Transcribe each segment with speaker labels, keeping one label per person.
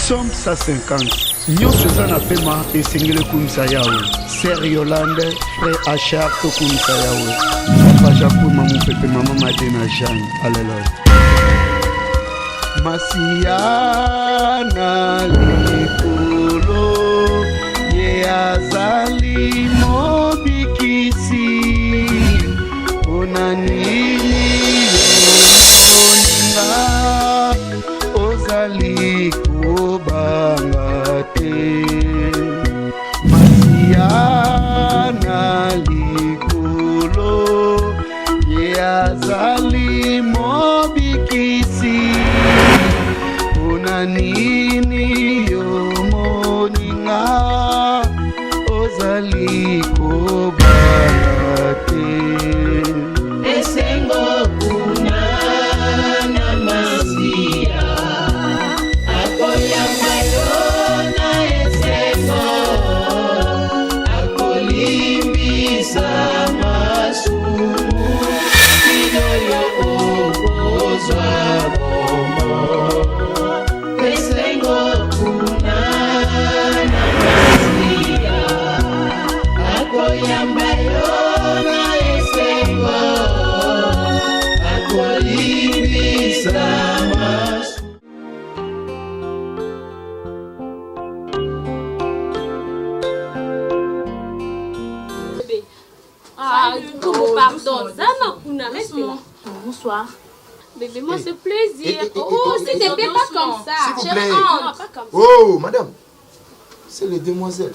Speaker 1: Psaume 150 Nyonso eza na pema esengeli ekumisa Yawe. Sœur Yolande, frère Achard tokumisa Yawe. Papa Jacques Mamupepe, mama Madena Jeanne. Alléluia. Masiya na likolo ye azali mobikisi mpona nini yomoninga ozali kobanga te masiya na likolo ye azali mobikisi mpona nini yo moninga ozali kobanga te
Speaker 2: Esengo kuna na Masiya akoyamba yo na esengo akolimbisa masumu kino yo okozwa bomoi esengo kuna na Masiya akoyamba yo na esengo akolimbisa masumu
Speaker 3: Ah, Tomo, pardon. Zama kuna, reste là.
Speaker 4: Bonsoir.
Speaker 3: Bébé, moi, c'est plaisir.
Speaker 5: Eh, eh, eh,
Speaker 3: Oh,
Speaker 5: eh,
Speaker 3: s'il
Speaker 5: eh,
Speaker 3: te plaît, pas comme ça.
Speaker 5: S'il vous
Speaker 3: Chérie,
Speaker 5: plaît.
Speaker 3: Non, pas comme ça.
Speaker 5: Oh, madame, c'est les demoiselles.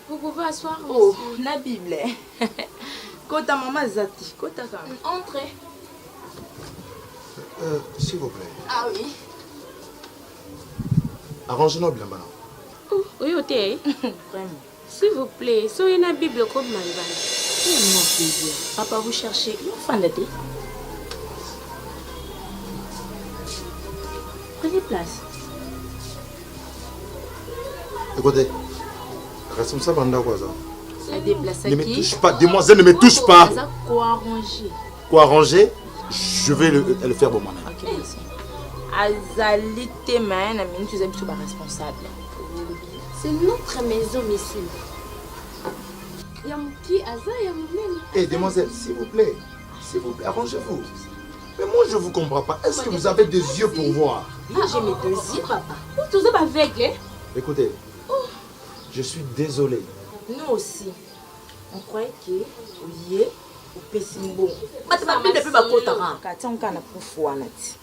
Speaker 3: Vous pouvez asseoir,
Speaker 4: Oh,
Speaker 3: monsieur.
Speaker 4: na Bible. Kota mama zati, kota kaka.
Speaker 3: Entrez.
Speaker 5: S'il vous plaît.
Speaker 4: Ah oui.
Speaker 5: Arrangez-nous bilamba na.
Speaker 3: Oh, oyo te. eh?
Speaker 4: Vraiment.
Speaker 3: S'il vous plaît, soyez na Bible comme malibana.
Speaker 4: Tellement plaisir. Papa, vous cherchez une fan de thé Prenez place.
Speaker 5: Écoutez, responsable en quoi ça
Speaker 4: La déplace
Speaker 5: Ne me touche pas, demoiselle, ne me touche pas.
Speaker 4: Aza ko-arranger.
Speaker 5: Quoi arranger Je vais le faire pour moi-même.
Speaker 4: Ok, merci. Azali te mais na minute eza biso ba responsable.
Speaker 3: C'est notre maison, monsieur. Ya moki aza ya monene.
Speaker 5: Eh, demoiselle, s'il vous plaît, s'il vous plaît, arrangez-vous. Mais moi, je vous comprends pas. Est-ce que vous avez des yeux pour voir
Speaker 4: Oui, j'ai mes deux yeux, papa.
Speaker 3: Oh, toza ba aveugle, eh?
Speaker 5: Écoutez, je suis désolé.
Speaker 4: Nous aussi, on croyait que oye opesi mbongo. Bato ba Bible mpe bakotaka. Katia ngo kaka na pufu wana ti.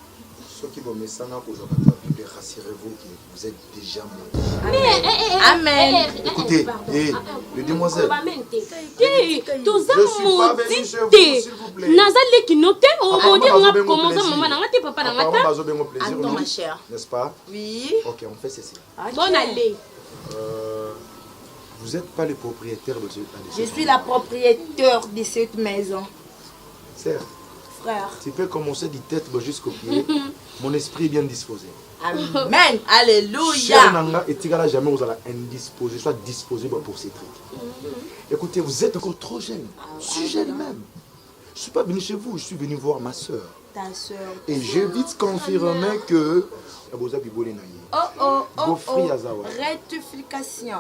Speaker 5: Ceux qui vont mesana aujourd'hui, la Bible, rassurez-vous que vous êtes déjà maudits.
Speaker 3: Mais, eh, eh, eh,
Speaker 4: Amen.
Speaker 3: eh, eh,
Speaker 5: Écoutez,
Speaker 3: eh, pardon.
Speaker 5: eh,
Speaker 3: Ah, ah,
Speaker 5: les demoiselles.
Speaker 3: koloba amen te. Te, toza
Speaker 5: Je suis pas venu
Speaker 3: maudit
Speaker 5: chez vous,
Speaker 3: te.
Speaker 5: s'il vous plaît.
Speaker 3: Naza leki no te, obodi
Speaker 5: Apparemment,
Speaker 3: nga
Speaker 5: bazobengo
Speaker 3: komoza
Speaker 5: plaisir.
Speaker 3: mama na nga te papa na nga
Speaker 5: Apparemment,
Speaker 3: te.
Speaker 5: bazobengo plaisir,
Speaker 4: Attends,
Speaker 5: non
Speaker 4: ma chère.
Speaker 5: N'est-ce pas
Speaker 4: Oui.
Speaker 5: Ok, on fait ceci.
Speaker 4: Ok.
Speaker 3: Bonne allée.
Speaker 5: Vous n'êtes pas le propriétaire de ce de
Speaker 4: Je
Speaker 5: cette
Speaker 4: suis la propriétaire de cette maison.
Speaker 5: Sœur,
Speaker 4: Frère.
Speaker 5: tu peux commencer du tête jusqu'au pied. Mon esprit est bien disposé.
Speaker 4: Amen.
Speaker 5: Cher
Speaker 4: Alléluia.
Speaker 5: Nanga et Tigala, jamais vous allez indisposé, soit disposé pour ces trucs. Écoutez, vous êtes encore trop jeune, si jeune même. Je ne suis pas venu chez vous, je suis venu voir ma soeur.
Speaker 4: Ta soeur.
Speaker 5: Et j'ai vite confirmé que. Boza bibole na ye.
Speaker 4: Oh oh oh
Speaker 5: Gaufri
Speaker 4: oh.
Speaker 5: Azawa.
Speaker 4: Rectification.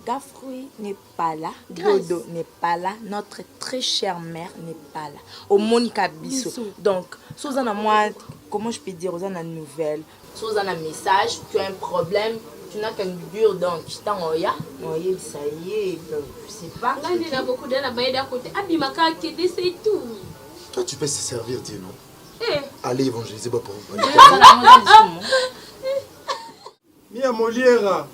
Speaker 4: Gaffrey n'est pas là,
Speaker 3: Grâce.
Speaker 4: Dodo n'est pas là, notre très chère mère n'est pas là. Au Monica Bisso. Donc, Suzanne, moi, comment je peux dire, aux une nouvelle, Suzanne, un message, tu as un problème, tu n'as qu'à nous dire, donc, oya, oya, ça y est, donc, je sais pas.
Speaker 3: Nga nde na beaucoup na bayeda côté. Abimaka akende c'est tout.
Speaker 5: Toi, tu peux se servir, Dieu, non
Speaker 3: Eh,
Speaker 5: Allez évangéliser bah, pour vous.
Speaker 6: Mia Molière.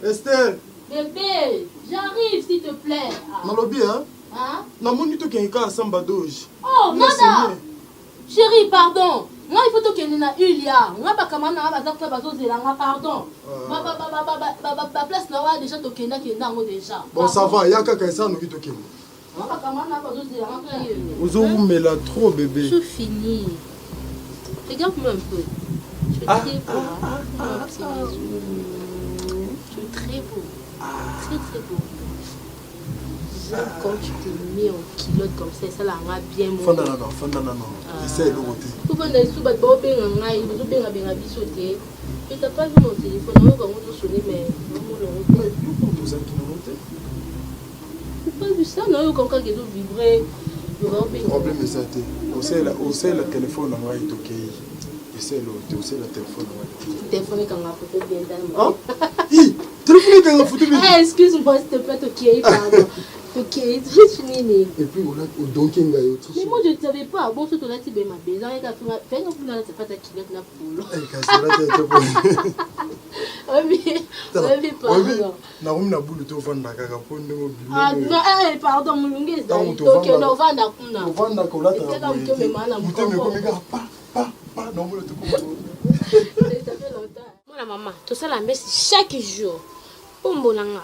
Speaker 6: Esther,
Speaker 3: bébé, j'arrive s'il te plaît. Ah.
Speaker 6: nalobi hein?
Speaker 3: Hein?
Speaker 6: namoni tokende kaka samba doge.
Speaker 3: Oh,
Speaker 6: Nga
Speaker 3: Nada.
Speaker 6: seigneur.
Speaker 3: Chérie, pardon. Nga il faut tokende na Ulia. Nga bakama na nga baza kuna bazozela nga pardon. Ba ba ba ba ba ba ba ba place na wa déjà tokenda kenda yango déjà.
Speaker 6: Bon, ça va, ya kaka esa noki tokende.
Speaker 3: Nga bakama na bazozela nga kuna.
Speaker 6: Ozowumela trop bébé.
Speaker 3: Je finis. Regarde-moi un peu. Tu es très beau. Hein? Un petit bisou. Tu es très beau. Très très beau. J'aime quand tu te mets en culotte comme ça, esalaka nga bien moko.
Speaker 6: Fanda nano, fanda nano. Esa eloko te.
Speaker 3: Tofanda lisusu bato baobenga ngai, bazobengabenga biso te. Mais t'as pas vu mon téléphone, nayoka yango ozosone mais namona yango te.
Speaker 6: Mais yo kutu ozalaki nango te.
Speaker 3: J'ai pas vu ça, nayoka yango kaka ezo vibrer. Baobenga.
Speaker 6: Problème eza te. Osalela osalela telefone na ngai tokei. Esa eloko te, osalela telefone na ngai tokei.
Speaker 3: Téléphone ekanga photo bien tala.
Speaker 6: Hein? Hi, telefone ekanga photo bien.
Speaker 3: Eh, excuse-moi s'il te plaît, tokei pardon. Tokei, tu nini?
Speaker 6: Et puis odonke ngai otriche.
Speaker 3: Mais moi je ne savais pas. Bon, soki tolati be mabe, ezalaki kaka finga, fenga kuna alati fata culotte na polo.
Speaker 6: Kasi olati te po.
Speaker 3: Oyebi, oyebi pardon.
Speaker 6: Nakomi na bulu tovanda kaka mpo ndenge obimi.
Speaker 3: Ah non, eh, pardon, molunge ezali.
Speaker 6: Ntango
Speaker 3: Tokende ovanda kuna.
Speaker 6: Ovandaka olataka
Speaker 3: Esika
Speaker 6: boye
Speaker 3: moto
Speaker 6: te.
Speaker 3: omema na
Speaker 6: Motema
Speaker 3: mokongo.
Speaker 6: ekomi kaka pa pa pa naomona tokoma.
Speaker 3: Ça fait longtemps.
Speaker 7: Mwana mama, tosala mbesi chaque jour. Pombo na nga.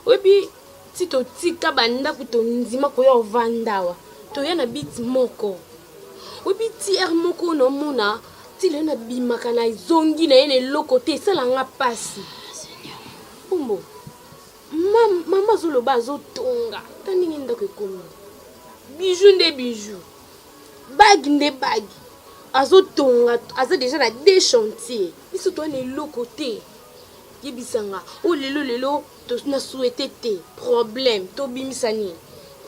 Speaker 7: Oyebi ti totika bandako tondima koya ovanda awa. Toya na bit moko. Oyebi ti heure moko naomona ti lelo nabimaka na ezongi na ye na eloko te esala nga pasi. Pombo, mama azoloba azotonga. Ta ndenge ndako ekomi. Bijou nde bijou. Bague nde bague. Azotonga, aza deja na deux chantiers. Biso toza na eloko te. Yebisa nga, oyo lelo lelo na souhaite te problème tobimisa nini?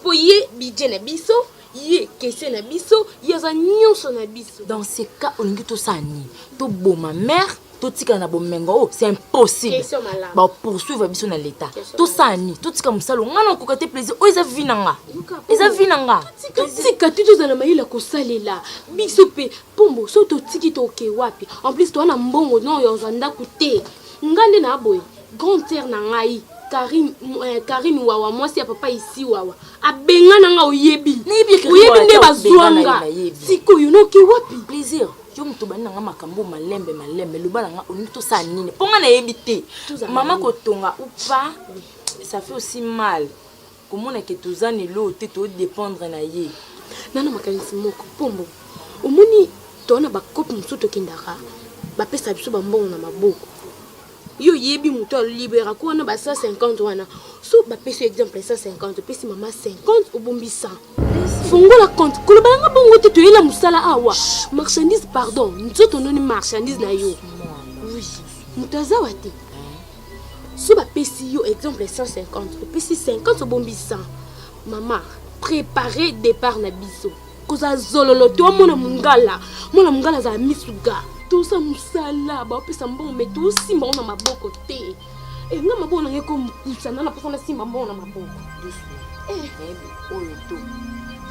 Speaker 7: Po ye budget na biso, ye caissier na biso, ye aza nyonso na biso.
Speaker 4: Dans ce cas olingi tosala nini? Toboma mère, totikala na bomengo oyo, c'est impossible.
Speaker 7: Question malamu.
Speaker 4: Ba poursuivre biso na l'état.
Speaker 7: Question
Speaker 4: Tosala nini? Totika mosala oyo. Nga nakoka te plaisir. Oyo eza vie na nga.
Speaker 7: Yoka,
Speaker 4: Eza vie na nga.
Speaker 7: Totika te tozala mayele ya kosalela biso mpe pombo soki totiki toke wapi? En plus toza na mbongo non ya kozwa ndako te. Nga nde na boye grande sœur na ngai Karine, Karine Wawa mwasi ya papa isi Wawa abenga na nga oyebi.
Speaker 4: Nayebi Karine
Speaker 7: Oyebi
Speaker 4: Wawa
Speaker 7: nde
Speaker 4: te,
Speaker 7: bazwa
Speaker 4: abenga na ye,
Speaker 7: nga.
Speaker 4: nayebi.
Speaker 7: Sikoyo noke wapi?
Speaker 4: Plaisir. Yo moto obandi na nga makambo malembe malembe, loba na nga olingi tosala nini? Mpo nga nayebi te.
Speaker 7: Tozala
Speaker 4: Mama
Speaker 7: nini?
Speaker 4: kotonga ou pas, ça fait aussi mal. Komona ke toza na eloko te, todépendre na ye.
Speaker 7: Nana makanisi moko pombo omoni toza na bakope mosusu tokendaka bapesa biso bambongo na maboko. Yo oyebi moto aliberaka wana ba 150 wana so bapesi yo exemple 150 opesi mama 50 obombi 100 fongola compte koloba nanga bongo te toyela mosala awa marchandise pardon nzoto noni marchandise na yo oui moto aza wa te so bapesi yo exemple 150 opesi 50 obombi 100 mama préparer départ na biso kozala zololo to mona mongala mona mongala azala misuga tosa mosala bapesa mbongo me tosimba ngo na maboko te e nga maboko na ngai komokusa na naposa nasimba mbongo na maboko.
Speaker 4: Nayebi oyo to.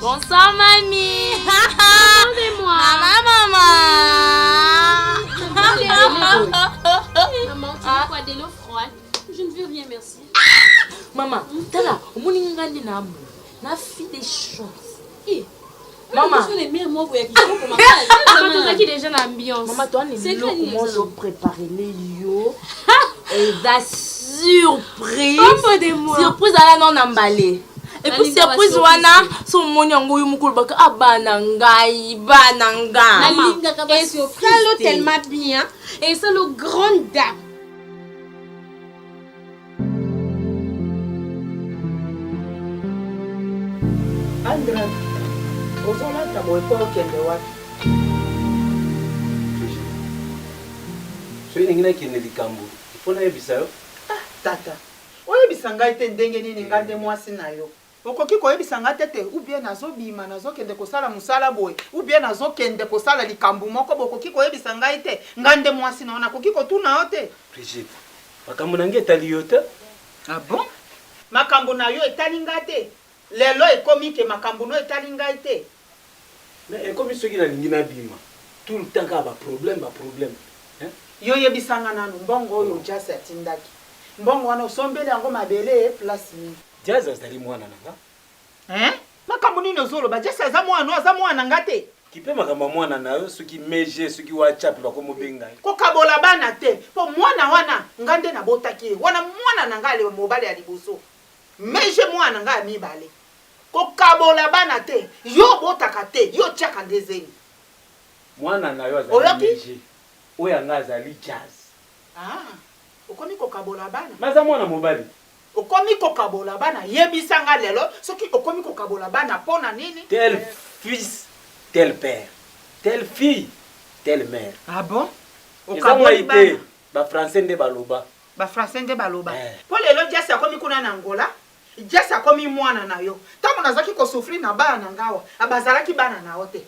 Speaker 4: Bonsoir mamie.
Speaker 7: Attendez-moi.
Speaker 4: Mama mama.
Speaker 3: Maman, tu veux quoi, de l'eau froide? Je ne veux rien, merci.
Speaker 4: Mama, tala, omoni nga nde na amu. Na fille des chances.
Speaker 3: Eh,
Speaker 4: Mama.
Speaker 3: Mama, les mères, moi, vous avez kitoko makasi.
Speaker 7: Mama tozalaki déjà na ambiance.
Speaker 4: Mama, toi,
Speaker 3: C'est
Speaker 4: eloko
Speaker 3: clair,
Speaker 4: moko
Speaker 3: ça.
Speaker 4: ozoprépare yo. Eza surprise.
Speaker 7: Pombo de moi.
Speaker 4: Surprise ala non na mbale. Et puis
Speaker 3: Nalinga ba
Speaker 4: surprise
Speaker 3: surprise.
Speaker 4: wana so omoni yango yo moko olobaka ah bana ngai bana nga.
Speaker 3: Nalingaka ba surprise
Speaker 7: esalo
Speaker 3: te.
Speaker 7: tellement bien esalo grande dame.
Speaker 8: Andre, ozolata boye mpo okende wapi?
Speaker 9: Soki ndenge nakende likambo ifo nayebisa yo.
Speaker 8: Tata, oyebisa ngai te ndenge nini ngai nde mwasi na yo. Okoki koyebisa ngai te te ou bien nazobima nazokende kosala mosala boye ou bien nazokende kosala likambo moko boye okoki koyebisa ngai te ngai nde mwasi na yo nakoki kotuna yo te.
Speaker 9: Brigitte, makambo na ngai etali yo te.
Speaker 8: Ah bon? Makambo na yo etali ngai te? Lelo ekomi ke makambo no etali ngai te?
Speaker 9: Mais ekomi soki nalingi nabima tout le temps kaka ba problème ba problème. Hein?
Speaker 8: Yo yebisa nga nanu mbongo oyo Jazz atindaki. Mbongo wana osombeli yango mabele place nini?
Speaker 9: Jazz azali mwana na nga.
Speaker 8: Hein? Makambo nini ozoloba? Jazz aza mwana no, aza mwana nga te.
Speaker 9: Kipe makambo ya mwana na yo soki meje soki WhatsApp bakomobenga ye.
Speaker 8: Kokabola bana te po mwana wana nga nde nabotaki ye. Wana mwana na nga ya mobali ya liboso. Meje mwana na nga ya mibale. Kokabola bana te. Yo obotaka te, yo otiaka nde zemi.
Speaker 9: Mwana na yo azali
Speaker 8: Oyoki?
Speaker 9: meje, oyo ya nga azali Jazz.
Speaker 8: Ah, okomi kokabola bana?
Speaker 9: Mais aza mwana mobali.
Speaker 8: Okomi kokabola bana yebisa nga lelo soki okomi kokabola bana pona nini?
Speaker 9: Tel fils tel père, telle fille telle mère.
Speaker 8: Ah bon?
Speaker 9: Eza ngai te, ba français nde baloba.
Speaker 8: Ba français nde baloba. Eh. Po lelo Jesse akomi kuna na Angola, Jesse akomi mwana na yo. Tango nazalaki ko souffrir na bana na nga awa, bazalaki bana na yo te.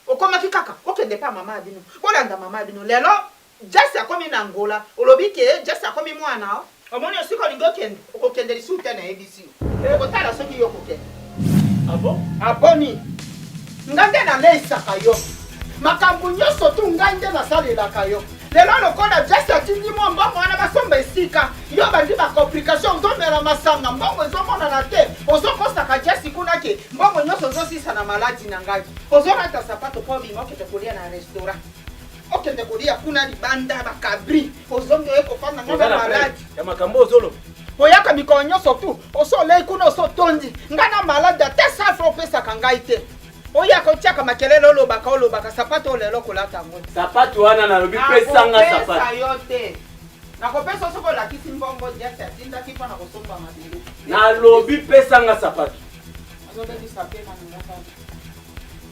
Speaker 8: Okomaki kaka okende pa mama ya bino, bolanda mama ya bino. Lelo Jesse akomi na Angola, olobi ke Jesse akomi mwana na yo. Omoni esika olingi okende, okokende lisusu te nayebisi yo. Okotala soki yo okokende.
Speaker 9: Ah bon?
Speaker 8: Ah bon nini? Nga nde naleisaka yo. Makambo nyonso tu ngai nde nasalelaka yo. Lelo lokola Jesse atindi mwa mbongo wana basomba esika, yo obandi ba complication, ozomela masanga, mbongo ezomonana te, ozokosaka Jesse kuna ke mbongo nyonso ozosisa na maladi na ngai. Ozolata sapato mpo obima okende kolia na restaurant. Okende kolia kuna libanda ba cabri, ozongi oye kofanda nga na maladi.
Speaker 9: Ya makambo ozoloba.
Speaker 8: Oyaka mikolo nyonso tu, oso olei kuna oso otondi. Nga na maladi ata safre opesaka ngai te. Oyaka otiaka makelele olobaka olobaka sapato oyo lelo okolata yango te.
Speaker 9: Sapato wana nalobi pesa nga sapato.
Speaker 8: Nakopesa yo te. Nakopesa soki olakisi mbongo Jesse atindaki mpo na kosomba mabele.
Speaker 9: Nalobi pesa nga sapato.
Speaker 8: Azobebisa pe na nga kaka.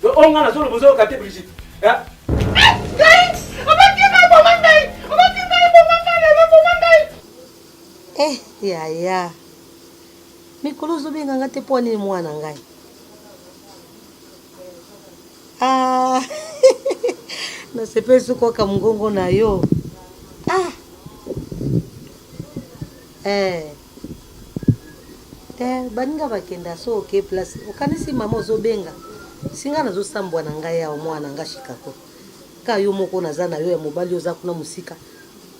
Speaker 9: Donc oyo nga nazoloba ozoyoka te Brigitte. Eh?
Speaker 8: Ngai! Obati ngai boma ngai! Obati ngai boma ngai lelo boma ngai!
Speaker 10: Eh yaya mikolo ozobenga nga te mpo nini mwana ngai ah nasepeli soki oka mongongo na yo ah eh te baninga bakenda so oke place okanisi mama ozobenga si ngai nazosambwa na ngai awa mwana nga Chicago ka yo moko naza na yo ya mobali oza kuna mosika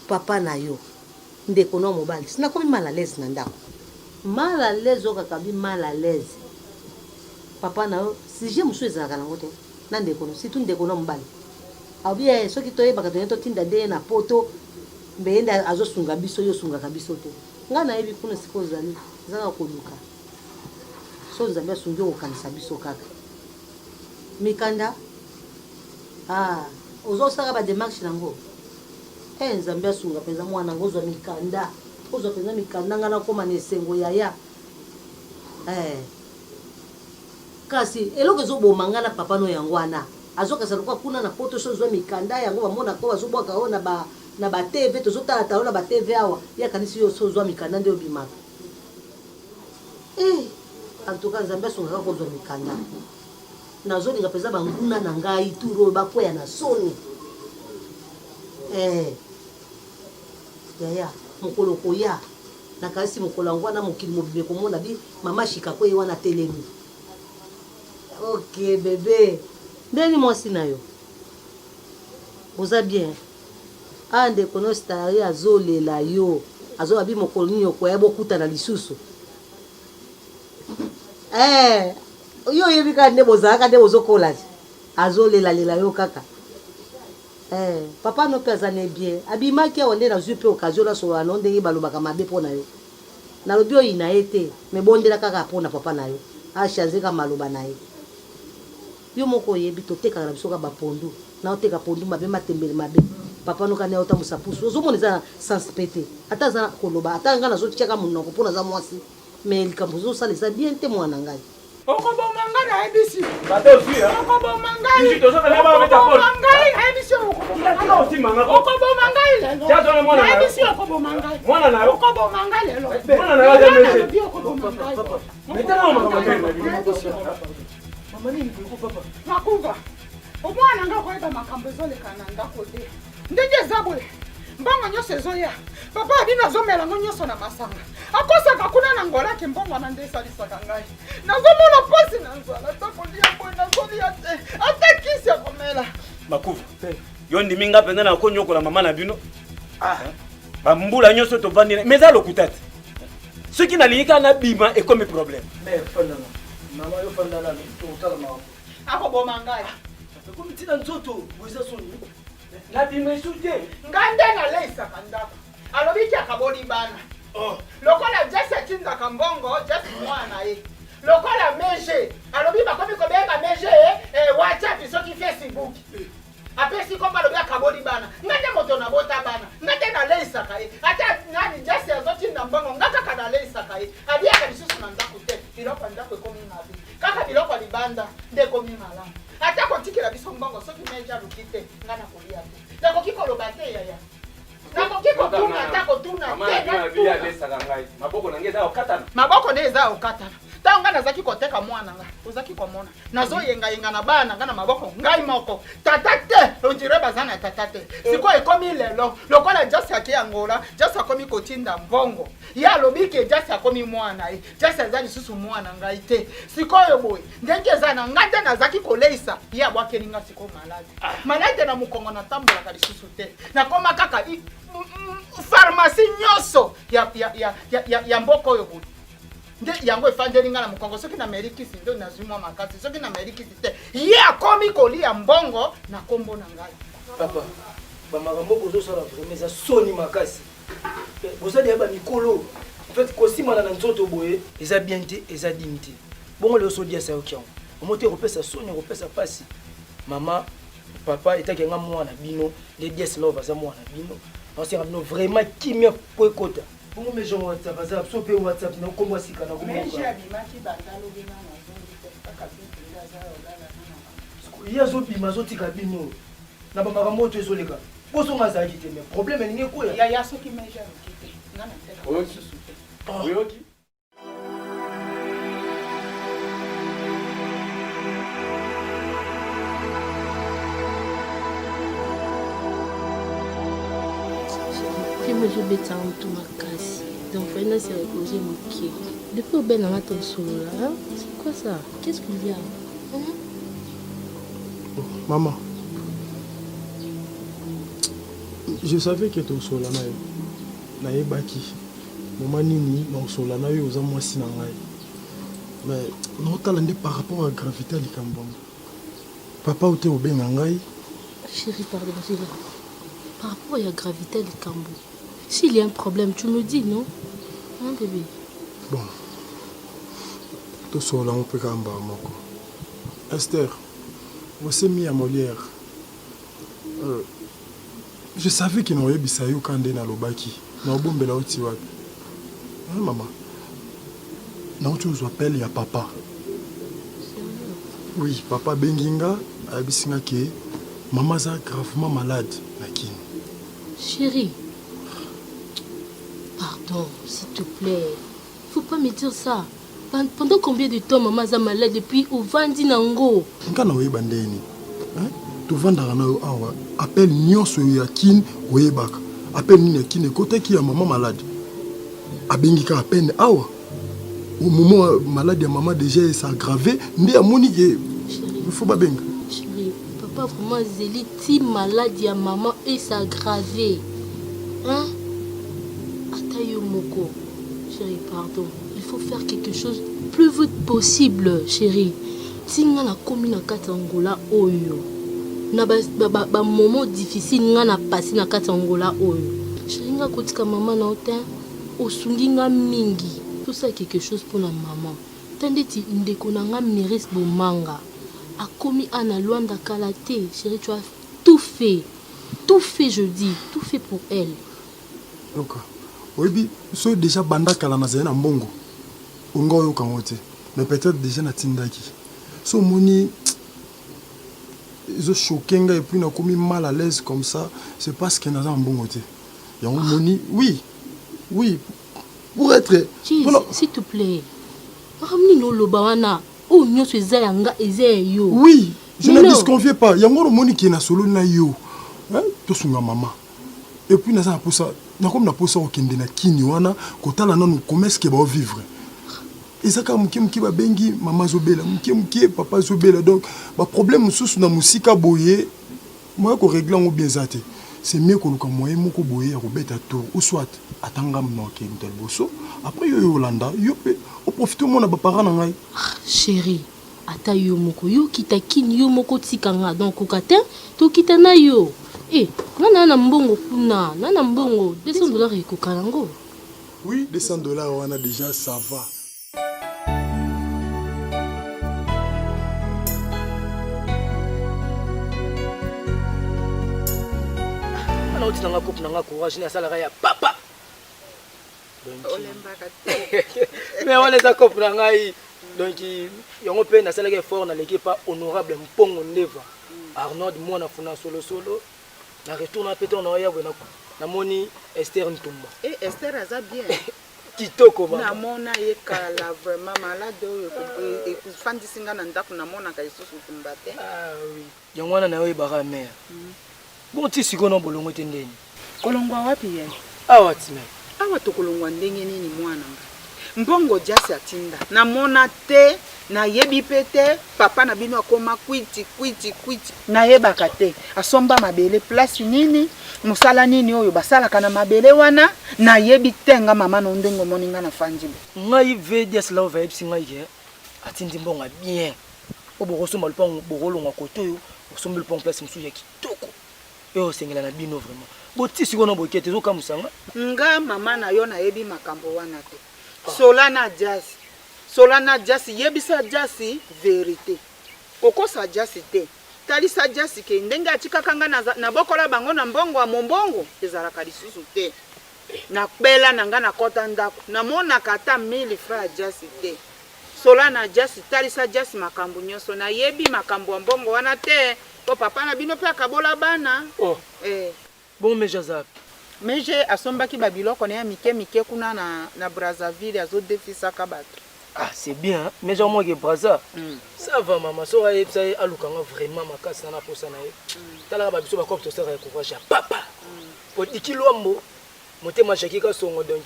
Speaker 10: papa na yo ndeko na mobali si nakomi mal à l'aise na ndako mal à l'aise okaka bi mal à l'aise papa na yo sujet mosusu ezalaka nango te na ndeko no surtout ndeko na mobali alobi eh, soki toyebaka toye totinda nde ye na poto mbe ye nde azosunga biso yo osungaka biso te ngai nayebi kuna esika ozali eza kaka koluka so nzambe asungi okokanisa biso kaka mikanda ah, ozosala ba demarche nango eh, nzambe asunga mpenza mwana yango ozwa mikanda ozwa mpenza mikanda ngai nakoma na esengo yaya eh. Kasi eloko ezo boma nga na papa no yango wana azo kanisa lokola kuna na poto soki ozua mikanda yango ba monaka yo bazo bwaka yo na ba na ba TV tozo tala tala yo na ba TV awa ye akanisi yo soki ozua mikanda nde obimaka eh en tout cas nzambe asunga kaka ozua mikanda nazo linga penza ba nguna na ngai tour oyo ba kweya na soni eh yaya mokolo okoya Nakanisi mokolo yango wana mokili mobimba ekomona bi mama Shikako ye wana atelemi. Ok bebe. Ndeni mwasi na yo? Oza bien? Ah ndeko no Starry azolela yo. Azoba bi mokolo nini okoya bokutana lisusu. Eh, yo oyebi kaka nde bozalaka nde bozokola. Azolela lela yo kaka. Eh papa no pe aza ne bien abimaki awa nde nazui pe occasion nasolola na yo ndenge balobaka mabe po na yo nalobi oyina ye te mais bondela kaka po na papa na yo a change kaka maloba na ye yo moko oyebi totekaka na biso kaka ba pondu nao teka pondu mabe matembele mabe papa no kani aotambusa pusu ozomona eza na sens pe te ata aza koloba ata ngai nazotiaka monoko po naza mwasi mais likambo ozosala eza bien te mwana na ngai
Speaker 8: Okoboma nga nayebisi.
Speaker 9: Bato ozwi hein?
Speaker 8: Okoboma ngai.
Speaker 9: Bisu tozokana ba beta pole.
Speaker 8: Okoboma ngai nayebisi yo okoboma ngai.
Speaker 9: Tika osimba nga.
Speaker 8: Okoboma ngai lelo.
Speaker 9: Jazo na mwana na yo.
Speaker 8: Nayebisi yo okoboma ngai.
Speaker 9: Mwana na yo.
Speaker 8: Okoboma ngai lelo.
Speaker 9: Mwana na yo aza mese.
Speaker 8: Nalobi okoboma ngai.
Speaker 9: Mais tala makambo ya meme.
Speaker 8: Nayebisi yo.
Speaker 9: Mama nini boye ko papa?
Speaker 8: Makuva. Omwana nga koyeba makambo ezoleka na ndako te. Ndenge eza boye mbongo nyonso ezoya papa ya bino azomela yango nyonso na masanga akosaka kuna na ngola ke mbongo wana nde esalisaka ngai nazomona mpasi na nzala ata kolia boye nazolia te ata kisi ya komela
Speaker 9: makuva yo ndimi nga mpenza nakonyokola mama na bino ah. bambula nyonso tovandi mais eza lokuta te soki nalingi kaka nabima ekomi problème
Speaker 11: mama yo fanda nanu totala makambo
Speaker 8: akoboma ngai
Speaker 11: ekomi ntina nzoto boza soni
Speaker 9: nabima esu te
Speaker 8: ngai nde naleisaka ndako alobi ti akaboli bana oh. lokola jesi atindaka mbongo jesi mwana na ye lokola mege alobi bakomi kobenga mege eh, whatsapp soki facebook apesi kombo alobi akaboli bana ngai nde moto nabota bana ngai nde naleisaka ye ata nani jesi azotinda mbongo ngai kaka naleisaka ye aliaka lisusu na ndako te biloko ya ndako ekomi mabe kaka biloko ya libanda nde ekomi malamu ata kotikela biso mbongo soki meja aluki te ngai nakolia te nakoki koloba te yaya nakoki kotuna ata kotuna
Speaker 9: te maboko na ngai eza kokatana
Speaker 8: maboko nde eza kokatana ntango ngai nazalaki koteka mwana nga ozalaki komona nazoyengayenga na bana na ngai na maboko ngai moko tata te ondire baza na tata te sikoyo ekomi lelo lokola jasi ake angola jasi akomi kotinda mbongo ye alobi ke jasi akomi mwana ye jasi aza lisusu mwana ngai te sikoyo boye ndenge eza na ngai nde nazalaki koleisa ye abwakeli ngai sikoyo maladi ah. maladi na mokongo natambolaka lisusu te nakoma kaka pharmacie nyonso ya, ya, ya, ya, ya, ya mboka oyo boye nde yango efandeli ngai na mokongo soki nameli kisi nde nazwi mwa makasi soki nameli kisi te ye akomi kolia mbongo na nkombo na ngai
Speaker 11: papa bamakambo bozosala vraimen eza soni makasi boza deya bamikolo en fait kosimana na nzoto boye eza bien te eza digne te bongo lelo sodiasa yoki yango omo te ekopesa soni ekopesa mpasi mama papa etaki nga mwana bino nde dies love aza mwana bino naosenga bino vraiment kimia po ekota bongo mejo whatsapp aza biso mpe whatsapp na nkombo ya sika na ye azobima azotika bino na bamakambo oyo to ezoleka bosonga azalaki te mais problème elingi ekoya
Speaker 8: yaya soki mejo aluki te nga na lisusu te
Speaker 9: oyoki
Speaker 3: Film ezobetisa motu makasi donc fai nasi repose moke depuis obela nga tosolola c'est quoi ça qu'est-ce qu'il y a hein?
Speaker 6: Maman, je savais que tosolola na yo nayebaki Moment nini nakosolola na yo oza mwasi na ngai mais naotala nde par rapport ya gravité ya likambo yango papa ote obenga ngai
Speaker 3: Chérie, pardon, chérie. Par rapport ya gravité ya likambo, s'il y a un problème, tu me dis, non Hein, bébé
Speaker 6: Bon, tosolola yango mpe kaka mbala moko. Esther, osemi ya Molière. Euh, Je savais que nakoyebisa yo kaka nde nalobaki. Nakobombela yo ti wapi? Hein mama? Nauti kozwa appel ya papa. Oui, papa abengi nga, ayebisi nga ke mama aza gravement malade na Kin.
Speaker 3: Chérie, pardon, s'il te plaît. Faut pas me dire ça. Pendant combien de temps maman aza malade et puis ovandi na ngo?
Speaker 6: Nga na oyeba ndenge nini? Hein? Tovandaka na yo awa, appel nyonso ya kin oyebaka. Appel nini ya kin ekotaki ya maman malade? Abengi kaka peine awa. Au moment malade ya maman déjà e s'aggraver, nde amoni ke il faut babenga.
Speaker 3: Chérie, papa vraiment azeli ti malade ya maman e s'aggraver. Hein? Ata yo moko. Chérie, pardon. Il faut faire quelque chose plus vite possible, chérie. Ti nga nakomi na kati ya Angola oyo. Na ba, ba, ba, ba moment difficile nga na passer na kati ya Angola oyo. Chérie, nga kotika maman na yo te. Osungi nga mingi. Tosala quelque chose pona maman. Ta ndeti ndeko na nga Miris Bomanga. Akomi a na Luanda kala te. Chérie, tu as tout fait. Tout fait, je dis. Tout fait pour elle.
Speaker 6: Yoka, oyebi soki dejà banda kala nazali na mbongo olinga oyoka yango te mais peut-etre dejà natindaki so omoni ezo choque nga et puis nakomi mal à l'aise comme ça c'est parce que naza na mbongo te yango omoni oui oui pour être
Speaker 3: s'il te plaît makambo nini oloba wana oyo nyonso eza ya nga eza ya yo
Speaker 6: oui je ne disconviens pas yango omoni ke nasololi na yo tosunga mama Et puis naza na posa nakomi na posa kokende na kini wana kotala nanu comment est-ce que bao vivre eza kaka moke moke babengi mama azobela moke moke papa azobela donc baproblème mosusu na mosika boye moyen koregle yango bien eza te c'est mieux koluka moyen moko boye ya kobeta tour ou soit ata ngambo na okende moto ya liboso après yo yo olanda yo mpe oprofite omona baparent na ngai
Speaker 3: ah, chérie Ata yo moko yo kita kin yo moko tika nga donc koka te tokita na yo eh nga na na mbongo kuna na na mbongo 200 dollars ekoka nango.
Speaker 6: Oui 200 dollars wana dejà ça va.
Speaker 11: Wana otina nga coupe na nga courage ne asalaka ya papa.
Speaker 8: Olembaka te.
Speaker 11: Mais wana eza cope na ngai. Donc yango mpe nasalaki effort naleki epa honorable Mpongo Ndeva. Arnold mwana funa solo solo. Na retour na mpe ntango naoya boye namoni Esther Ntumba.
Speaker 8: Eh, Esther aza bien.
Speaker 11: Kitoko mama.
Speaker 8: Namona ye kala vraiment malade oyo ekofandisi nga na ndako namonaka lisusu Ntumba te.
Speaker 11: Ah oui. Yango wana nayo oyebaka mère. Bon ti sikoyo na bolongo te ndeni.
Speaker 8: Kolongwa wapi ye?
Speaker 11: Awa ti mère.
Speaker 8: Awa tokolongwa ndenge nini mwana nga? Mbongo Jasi atinda namona te, nayebi pe te, papa na bino akoma kwiti kwiti kwiti. Nayebaka te asomba mabele place nini, mosala nini oyo basalaka na mabele wana, nayebi te nga mama no ndenge omoni nga nafandi boye.
Speaker 11: Ngai VDS Love ayebisi ngai ke atindi mbongo ya bien po bokosomba lupango bokolongwa kote oyo bosombi lupango place mosusu ya kitoko oyo osengela na bino vraiment boti sikoyo na bokete ezokamwisa nga.
Speaker 8: Nga mama na yo nayebi makambo wana te sola na jasi sola na jasi yebisa jasi verite kokosa jasi te talisa jasi ke ndenge atikaka nga nabokola bango na mbongo ya mombongo ezalaka lisusu te nakbela na nga nakota ndako namonaka ata 1000 francs ya jasi te Sola na Jasi talisa Jasi makambu nioso nayebi makambu ya mbongo wana te po papa na bino pe akabola bana
Speaker 11: oh.
Speaker 8: Eh.
Speaker 11: Bongo Meje aza wapi?
Speaker 8: Meje asombaki ba biloko na ya mike mike kuna na, na Brazzaville azo defisaka bato.
Speaker 11: Ah, c'est bien, hein? Meje akomaki Brazza. Mm. Ça va mama, soki ayebisa ye aluka nga vraiment makasi na na posa na ye. Mm. Talaka ba biso ba cope tosaka ya courage ya papa. Mm. Po Diki Luambo motema Jackie Kasongo donc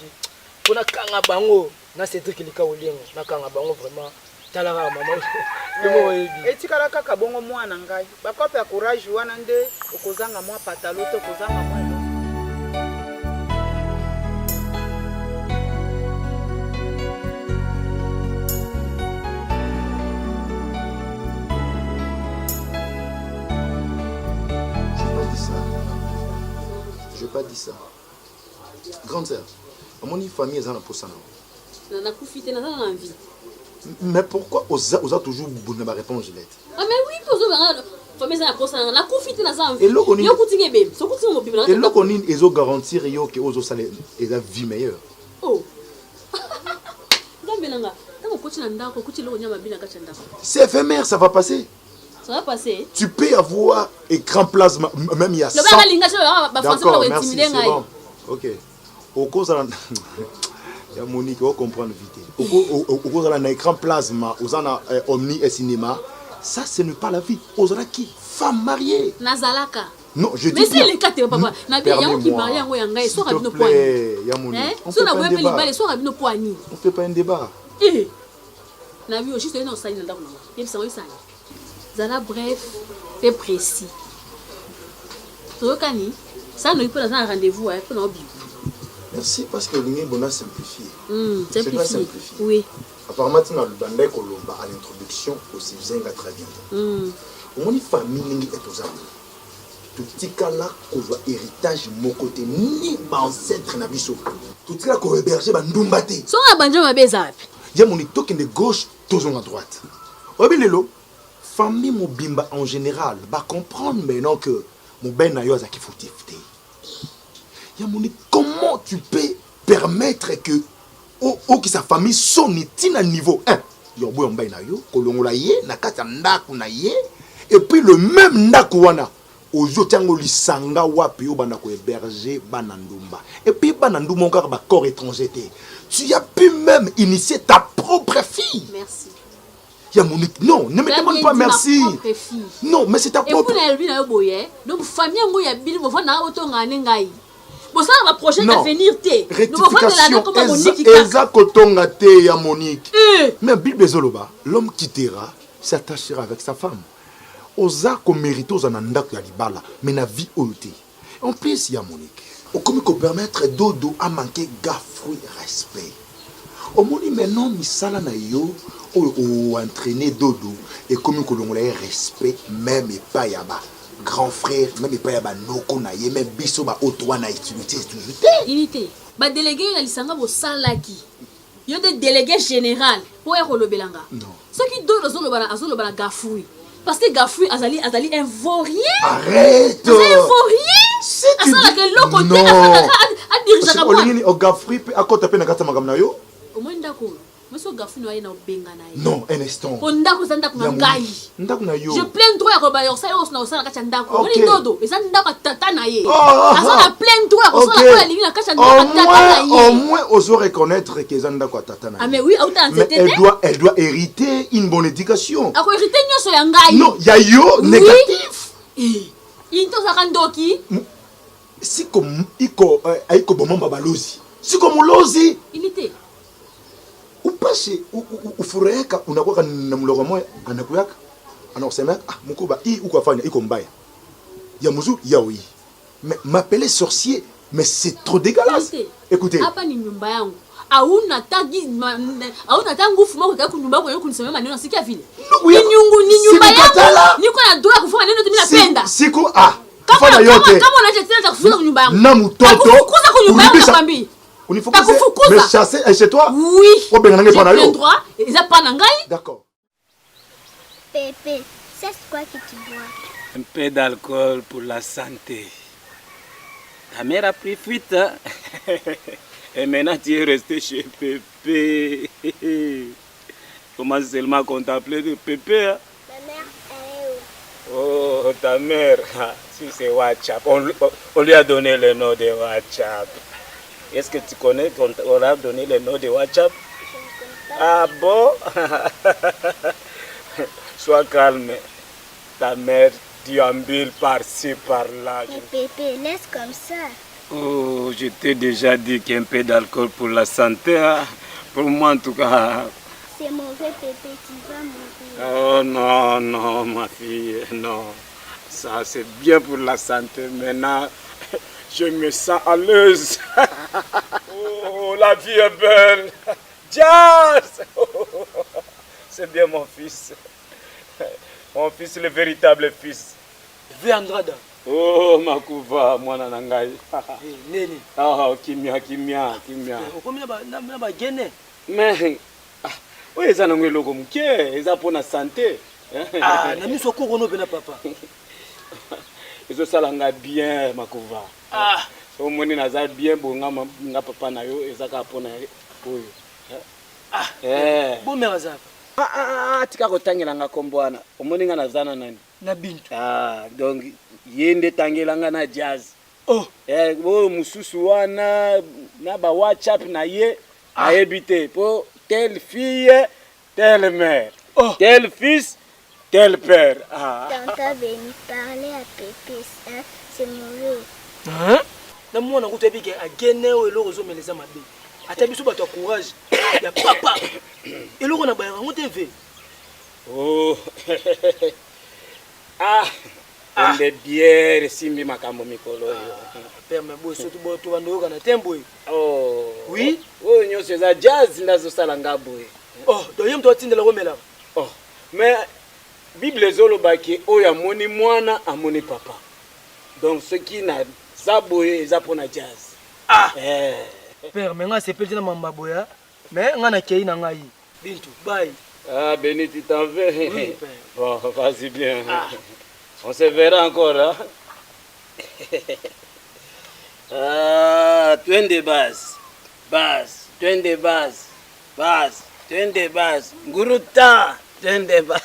Speaker 11: po nakanga bango na Cedric Likau Liengo nakanga bango vraiment tala kaka mama yo moko oyebi
Speaker 8: etikala kaka bongo mwana ngai bakope ya courage wana nde okozanga mwa patalo te okozanga mwa eloko.
Speaker 5: J'ai pas dit ça. J'ai pas dit ça. Grande sœur, omoni famille eza na posa na yo.
Speaker 3: Nakufi te, naza na vie.
Speaker 5: Mais pourquoi oza, oza toujours na ba réponse Gillette?
Speaker 3: Ah mais oui, pozo banga famille eza na posa na nakufi te naza en vie.
Speaker 5: Eloko nini?
Speaker 3: Yo kuti ngebem, so kuti mobimba na
Speaker 5: Eloko nini ezo garantir yo que ozo sala eza vie meilleure?
Speaker 3: Oh. Nzambe na nga, tango okoti na ndako, okuti eloko nyama bina kati ya ndako.
Speaker 5: C'est éphémère, ça va passer.
Speaker 3: Ça va passer.
Speaker 5: Tu peux avoir écran plasma, même il y a 100.
Speaker 3: D'accord,
Speaker 5: merci, c'est bon. Ok. Okozala ya Monique, on comprendre vite. Okozala na écran plasma, ozana eh, omni et cinéma. Ça, ce n'est pas la vie. Ozala qui Femme mariée.
Speaker 3: Nazalaka.
Speaker 5: Non, je dis
Speaker 3: Mais c'est le cas te papa. Na bi yango ki marié yango ya ngai, soka bino poani.
Speaker 5: Ya Monique.
Speaker 3: Hein? So na boye libale, soka bino poani.
Speaker 5: On fait pas un débat.
Speaker 3: Eh. Na bi juste na osali na ndako na nga. Yebisa ngo yebisa Zala bref pe précis. Toyokani? Sala noki mpo naza na rendez-vous eh, mpo na obima.
Speaker 5: Merci parce que olingi bona simplifier.
Speaker 3: Mm, simplifier.
Speaker 5: simplifier.
Speaker 3: Oui.
Speaker 5: Apparemment tina bandai koloba à l'introduction osizenga très bien.
Speaker 3: Mm.
Speaker 5: Omoni famille ndenge etoza totikala kozwa héritage moko te ni baancêtre na biso totikala kohéberge bandumba te
Speaker 3: songa banjo mabe eza wapi
Speaker 5: ye moni tokende gauche tozonga droite oyebi lelo famille mobimba en général bacomprendre maintenant que mobali na yo azalaki fautif te ya moni comment tu peux permettre que okisa famille soni ntina niveau 1 ya oboya mobali na yo kolongola ye na kati ya ndako na ye et puis le même ndako wana ozwi otia yango lisanga wapi obanda kohéberger bana ndumba et puis bana ndumba kaka bacorps étranger te tu as pu même initier ta propre fille
Speaker 3: merci
Speaker 5: ya Monique non ne me demande pas merci non mais c'est ta propre
Speaker 3: et puis na yo boye donc famille yango ya bino bovanda otongana ne ngai bosala ba projet d'avenir te
Speaker 5: rectification eza kotonga te ya Monique eh. mais Bible ezoloba l'homme quittera s'attachera avec sa femme oza komérite oza na ndako ya libala mais na vie oyo te en plus ya Monique okomi kopermettre dodo amanke gafrui respect omoni maintenant misala na yo oyo oentraîne dodo ekomi kolongola ye respect meme epai ya ba grand frère meme epai ya banoko na ye meme biso baoyo towa na utilité toujours te
Speaker 3: unité badelege na lisanga bosalaki yo nde délégué général mpo oya kolobela nga soki dodo azoloba na gafui parce que gafui azali azali un vaurien
Speaker 5: arrête
Speaker 3: azali un vaurien asalaka eloko te adirige. dirigeaka mwana.
Speaker 5: Olingi nini Ogafri mpe akɔta mpe na kati ya makambo na yo?
Speaker 3: Omoni ndako oyo? Mwasi ogafu no aye na obengana ye.
Speaker 5: Non, un instant.
Speaker 3: Po ndako eza ndako na
Speaker 5: Ya
Speaker 3: ngai.
Speaker 5: Monique, ndako na yo.
Speaker 3: Je plein droit ya koloba ya kosala oyo na kosala na kati ya ndako. Omoni
Speaker 5: Ok.
Speaker 3: ndodo eza ndako ya tata na ye.
Speaker 5: Oh, oh,
Speaker 3: Aza
Speaker 5: oh.
Speaker 3: na plein droit ya kosala
Speaker 5: Ok.
Speaker 3: oyo alingi na kati ya ndako ya
Speaker 5: Au
Speaker 3: tata na
Speaker 5: moins, au
Speaker 3: ye.
Speaker 5: moins, ozo reconnaître que eza ndako ya tata na
Speaker 3: Ah
Speaker 5: ye.
Speaker 3: mais oui, auta na
Speaker 5: Mais
Speaker 3: nzete
Speaker 5: elle
Speaker 3: te.
Speaker 5: doit, elle doit hériter une bonne éducation.
Speaker 3: Ako hériter nyonso ya ngai.
Speaker 5: Non, ya yo
Speaker 3: Oui.
Speaker 5: négatif.
Speaker 3: Eh, Into ozalaka ndoki.
Speaker 5: Siko iko eh, aiko bomamba balozi. Siko mulozi.
Speaker 3: Unité.
Speaker 5: Upashe ufurahika unakuwa na mloko moya anakuyaka anakusemea ah mkuba hii uko afanya iko mbaya. Ya mzuri ya hii. Mais m'appeler sorcier mais c'est trop dégueulasse.
Speaker 3: Unité.
Speaker 5: Écoutez,
Speaker 3: Hapa ni nyumba yangu. Hauna ta gi- ma- n- hauna ta nguvu moko ya kunyumba yako ya kunisemea maneno nasikia vile.
Speaker 5: Ndugu
Speaker 3: Ni
Speaker 5: yako,
Speaker 3: nyungu ni nyumba
Speaker 5: sikukatala.
Speaker 3: yangu. Niko na droit ya kufanya maneno yote mimi napenda.
Speaker 5: siku ah
Speaker 3: Kama
Speaker 5: kufanya
Speaker 3: kama
Speaker 5: yote.
Speaker 3: kama unaacha tena takufukuza kwa nyumba yangu.
Speaker 5: Na mtoto
Speaker 3: Takufukuza kwa nyumba yangu
Speaker 5: kurudisha-
Speaker 3: nakwambia.
Speaker 5: Unifukuze,
Speaker 3: Takufukuza.
Speaker 5: me chasser eh, chez toi.
Speaker 3: Oui.
Speaker 5: Obenga ngai
Speaker 3: J'ai
Speaker 5: pa na
Speaker 3: plein
Speaker 5: yo.
Speaker 3: droit. Eza pa na ngai.
Speaker 5: D'accord.
Speaker 12: Pépé, c'est quoi que tu bois
Speaker 9: Un peu d'alcool pour la santé. Ta mère a pris fuite. hein? Et maintenant, tu es resté chez Pépé. Commence seulement à contempler de Pépé. hein?
Speaker 12: Ma mère, elle est où
Speaker 9: Oh, ta mère, ah, si c'est WhatsApp. On, on lui a donné le nom de WhatsApp. Est-ce que tu connais qu'on on a donné le nom de WhatsApp Ah bon Sois calme. Ta mère déambule par-ci, par-là.
Speaker 12: Mais Pépé, laisse comme ça.
Speaker 9: Oh, je t'ai déjà dit qu'un peu d'alcool pour la santé, hein. pour moi en tout cas.
Speaker 12: C'est mauvais, Pépé, tu vas mourir.
Speaker 9: Oh non, non, ma fille, non. Ça, c'est bien pour la santé. Maintenant, je me sens à l'aise. Oh, la vie est belle. Jazz C'est bien mon fils. Mon fils, le véritable fils.
Speaker 11: Ve Andrada.
Speaker 9: Oh, Makuva, mwana na ngai.
Speaker 11: Nini?
Speaker 9: Ah, kimia, kimia, kimia.
Speaker 11: Okomi na ba- na na bagene.
Speaker 9: Mais, ah, oyo eza nango eloko moke, eza mpona sante.
Speaker 11: Ah, na miso koko no pena papa.
Speaker 9: ezosala nga bien makuva
Speaker 11: Ah.
Speaker 9: so omoni naza bien boye nga ma- nga papa na yo eza kaka mpona oyo
Speaker 11: Ah.
Speaker 9: Eh.
Speaker 11: Bomera za.
Speaker 9: Ah, ah, ah, tika kotangela nga nkombo wana omoni nga naza na nani
Speaker 11: Na bintu.
Speaker 9: ah, donc ye nde tangela nga na jazz
Speaker 11: oh.
Speaker 9: eh, oyo mosusu wana na ba whatsapp na ye ayebi te mpo telle fille telle mère
Speaker 11: oh.
Speaker 9: tel fils tel père ah.
Speaker 12: Tante Béni, parler à Pépé, hein, c'est mauvais.
Speaker 11: Hein? Na mwana kutu yebi ke agene oyo eloko ozomela eza mabe. Ata biso bato ya courage ya papa. Eloko na bayaka yango te ve.
Speaker 9: Oh. ah, onde biere esimbi makambo mikolo oyo.
Speaker 11: Père mais boye surtout boye tobanda oyokana te boye.
Speaker 9: Oh.
Speaker 11: Oui?
Speaker 9: Oyo nyonso eza jazz nde azosala nga boye.
Speaker 11: Oh, donc ye moto atindela komela.
Speaker 9: Oh. Mais Bible ezolobaki oyo amoni mwana amoni papa. Donc soki naza boye eza mpona jazz.
Speaker 11: Ah.
Speaker 9: Eh.
Speaker 11: Père mais nga sepeli te na mamba boya. Mais nga nakei na ngai. Bintu, bye.
Speaker 9: Ah, Béni, tu t'en veux.
Speaker 11: Oui, père.
Speaker 9: Bon, vas-y bien. On se verra encore. Hein? ah, twende basi. Basi, twende basi. Basi, twende basi. Nguruta, twende basi.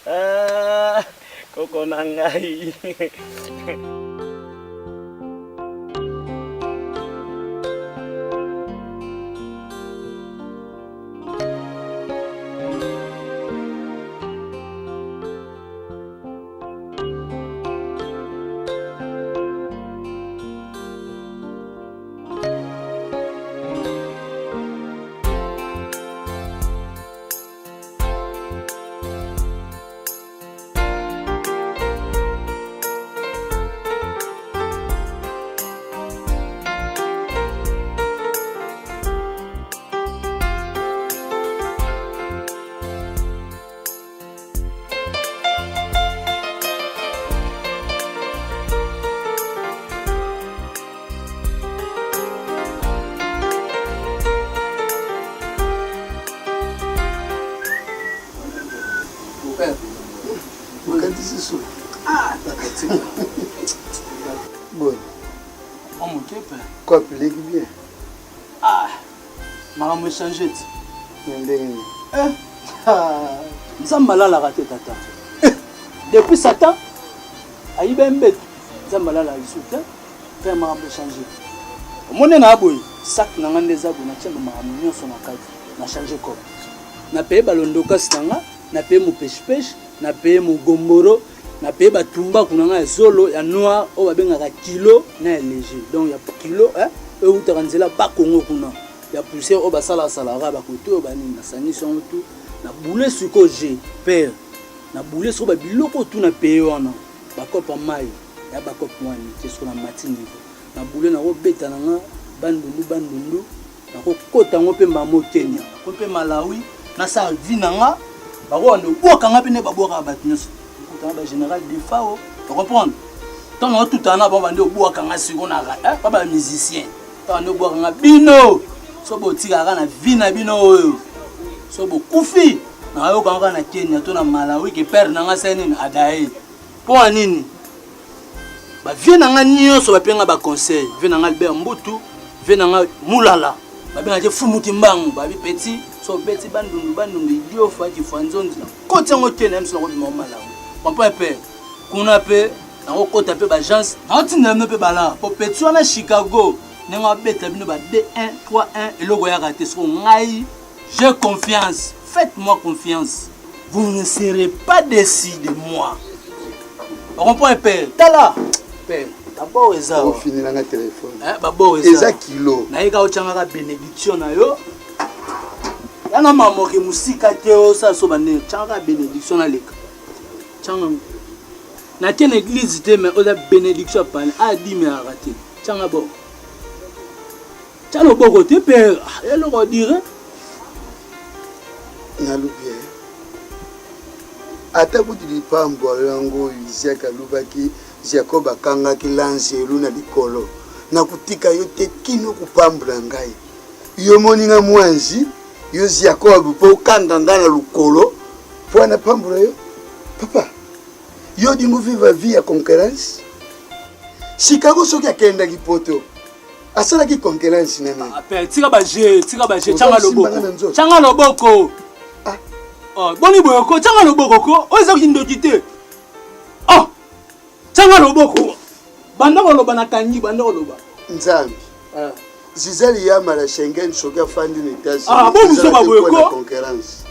Speaker 9: ah, koko na ngai.
Speaker 1: okatisi so boni.
Speaker 11: Mwa moke pe.
Speaker 1: Cope leki bien.
Speaker 11: Ah! Makambo echange ti.
Speaker 1: Na ndenge nini?
Speaker 11: Eh! Nzambe alalaka te tata. Eh! Depuis Satan ayiba mbeto, Nzambe alalaka lisusu te. Frère makambo echange. Omoni na boye, sac na nga nde eza boye, natia ba makambo nyonso na kati. Na change cope. Na paye ba londokasi na nga, na paye mupeshipeshi, na paye mugomboro, na paye ba tumbaku na nga ya zolo ya noir oyo babengaka kilo na ya léger. Donc ya kilo eh oyo eutaka nzela ba Congo kuna ya poussière oyo basala salaka ba koto oyo banini nasangisi yango tout na boule sikoyo je père na boule sikoyo ba biloko tout na paye wana ba kopo ya mayi ya ba kopo mwa mike sikoyo na mati niveau na boule nakobeta na nga bandundu bandundu nakokota yango mpe mbamo kenya nako mpe malawi nasala vie na nga bakobanda obwaka nga mpe nde babwakaka bato nyonso okutana ba général defao ocomprendre ntango naotutana na bango bande obwaka nga siko na pa ba musicien ntango bande obwaka nga bino so botikaka na vie na bino oyo so bokufi nayoka ngo kaka na kenya to na malawi ke pere na nga sai nini adaye mpo ya nini Ba vieux na nga nionso ba penga ba conseil. Vieux na nga Albert Mbutu, vieux na nga Mulala. Ba benga ke Fumu Kimbangu, ba bi petit, so beti bandundu bandundu idiofa kifanzonzi na koti yango te na miso na kobima malamu. Comprends père? Kuna pe nako kota pe ba agence, nako tinda bino pe bala. Po petit wana Chicago ndenge abeta bino ba 2 1 3 1 eloko yaka te soko ngai j'ai confiance. Faites-moi confiance. Vous ne serez pas déçus de moi. On comprend père. Tala. Père. D'abord eza.
Speaker 1: Ofinela nga téléphone.
Speaker 11: Hein, d'abord eza.
Speaker 1: Eza kilo.
Speaker 11: Na yeka ochanga ka bénédiction na yo. Yana mamoke musika te osala so bande changa ka bénédiction na leka. Changa. Na te na église te mais oza bénédiction apane. A dit mais a raté. Changa bon. Tia loboko te père, ah, eloko dire.
Speaker 1: Nalobi eh. Ata kutu lipambwalo yango oyo Isaac alobaki, Jacob akangaki l'anzelu na likolo, nakotika yo te kino okopambola ngai. Yo omoni nga mwanzi, yo Jacob, mpo okanga ngai na lokolo mpo napambola yo? Papa, yo olingi ovivre vie ya concurrence? Chicago soki akendaki poto asalaki concurrence na nani?
Speaker 11: Ah, tika ba jeu, tika ba jeu, changa loboko. Changa loboko. Ah. Oh, boni boye ko, changa loboko ko. Oyo eza kindoki te. Oh. Changa loboko. Banda koloba na kangi, banda koloba.
Speaker 1: Nzambe. Ah. Gisèle Yamala Schengen soki afandi na États-Unis.
Speaker 11: Ah, bon buzoba boye ko.
Speaker 1: Concurrence.